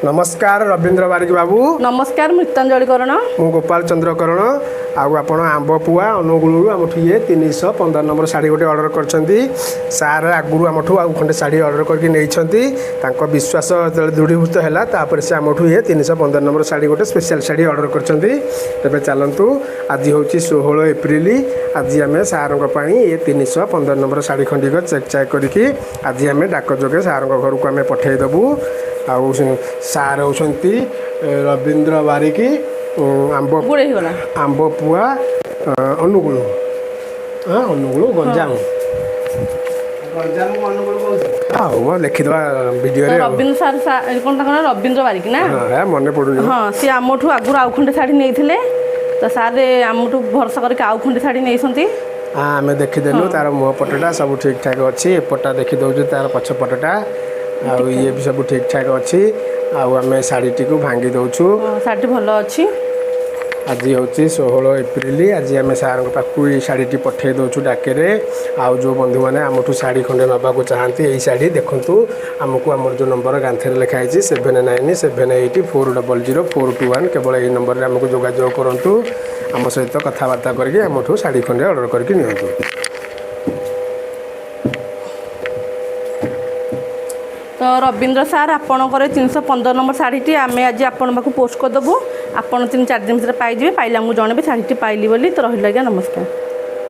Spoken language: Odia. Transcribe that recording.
ନମସ୍କାର ରବୀନ୍ଦ୍ର ବାରିକ ବାବୁ। ନମସ୍କାର, ମୁଁ ଗୀତାଞ୍ଜଳି କରଣ। ମୁଁ ଗୋପାଳ ଚନ୍ଦ୍ର କରଣ। ଆଉ ଆପଣ ଆମ୍ବପୁଆ ଅନୁଗୁଳରୁ ଆମଠୁ ଇଏ 315 ନମ୍ବର ଶାଢ଼ୀ ଗୋଟେ ଅର୍ଡ଼ର କରିଛନ୍ତି। ସାର୍ ଆଗରୁ ଆମଠୁ ଆଉ ଖଣ୍ଡେ ଶାଢ଼ୀ ଅର୍ଡ଼ର କରିକି ନେଇଛନ୍ତି। ତାଙ୍କ ବିଶ୍ୱାସ ଯେତେବେଳେ ଦୃଢ଼ୀଭୂତ ହେଲା, ତାପରେ ସେ ଆମଠୁ ଇଏ 315 ନମ୍ବର ଶାଢ଼ୀ ଗୋଟେ ସ୍ପେଶାଲ୍ ଶାଢ଼ୀ ଅର୍ଡ଼ର କରିଛନ୍ତି। ତେବେ ଚାଲନ୍ତୁ, ଆଜି ହେଉଛି 16 ଏପ୍ରିଲ। ଆଜି ଆମେ ସାର୍ଙ୍କ ପାଇଁ ଏ 315 ନମ୍ବର ଶାଢ଼ୀ ଖଣ୍ଡିକ ଚେକ୍ ଚାକ୍ କରିକି ଆଜି ଆମେ ଡାକ ଯୋଗେ ସାର୍ଙ୍କ ଘରକୁ ଆମେ ପଠାଇଦେବୁ। ଆଉ ସାର୍ ହେଉଛନ୍ତି ରବୀନ୍ଦ୍ର ବାରିକି, ଆମ୍ବ ଗୁଡ଼େ ହେଇଗଲା। ଆମ୍ବପୁଆ, ଅନୁଗୁଳ, ହଁ, ଅନୁଗୁଳ, ଗଞ୍ଜାମ। ଗଞ୍ଜାମ, ଅନୁଗୁଳ କହୁଛି। ଆଉ ମୁଁ ଲେଖିଦେବା ତ ଭିଡ଼ିଓରେ ଆଉ। ରବୀନ୍ଦ୍ର ସାର୍, କଣ ତାଙ୍କ ନାଁ? ରବୀନ୍ଦ୍ର ବାରିକ ନା? ହଁ, ହେ, ମନେ ପଡ଼ୁନି। ହଁ, ସିଏ ଆମଠୁ ଆଗରୁ ଆଉ ଖଣ୍ଡେ ଶାଢ଼ୀ ନେଇଥିଲେ। ତ ସାର୍ ଆମଠୁ ଭରସା କରିକି ଆଉ ଖଣ୍ଡେ ଶାଢ଼ୀ ନେଇଛନ୍ତି। ହଁ, ଆମେ ଦେଖିଦେଲୁ, ତାର ମୁହଁ ପଟଟା ସବୁ ଠିକ୍ ଠାକ୍ ଅଛି। ଏପଟଟା ଦେଖିଦେଉଛୁ, ତାର ପଛ ପଟଟା ଆଉ ଇଏ ବି ସବୁ ଠିକ୍ ଠାକ୍ ଅଛି। ଆଉ ଆମେ ଶାଢ଼ୀଟିକୁ ଭାଙ୍ଗି ଦେଉଛୁ। ହଁ, ଶାଢ଼ୀଟି ଭଲ ଅଛି। ଆଜି ହେଉଛି 16 ଏପ୍ରିଲ। ଆଜି ଆମେ ସାର୍ଙ୍କ ପାଖକୁ ଏଇ ଶାଢ଼ୀଟି ପଠାଇ ଦେଉଛୁ ଡାକେରେ। ଆଉ ଯେଉଁ ବନ୍ଧୁମାନେ ଆମଠୁ ଶାଢ଼ୀ ଖଣ୍ଡେ ନେବାକୁ ଚାହାନ୍ତି, ଏଇ ଶାଢ଼ୀ ଦେଖନ୍ତୁ, ଆମକୁ ଆମର ଯେଉଁ ନମ୍ବର ଗାନ୍ଥରେ ଲେଖା ହେଇଛି, 7978400421, କେବଳ ଏଇ ନମ୍ବରରେ ଆମକୁ ଯୋଗାଯୋଗ କରନ୍ତୁ। ଆମ ସହିତ କଥାବାର୍ତ୍ତା କରିକି ଆମଠୁ ଶାଢ଼ୀ ଖଣ୍ଡେ ଅର୍ଡ଼ର କରିକି ନିଅନ୍ତୁ। ତ ରବୀନ୍ଦ୍ର ସାର୍, ଆପଣଙ୍କର 315 ନମ୍ବର ଶାଢ଼ୀଟି ଆମେ ଆଜି ଆପଣଙ୍କ ପାଖକୁ ପୋଷ୍ଟ କରିଦେବୁ। ଆପଣ 3-4 ଦିନ ଭିତରେ ପାଇଯିବେ। ପାଇଲେ ଆମକୁ ଜଣେଇବେ ଶାଢ଼ୀଟି ପାଇଲି ବୋଲି। ତ ରହିଲା ଆଜ୍ଞା, ନମସ୍କାର।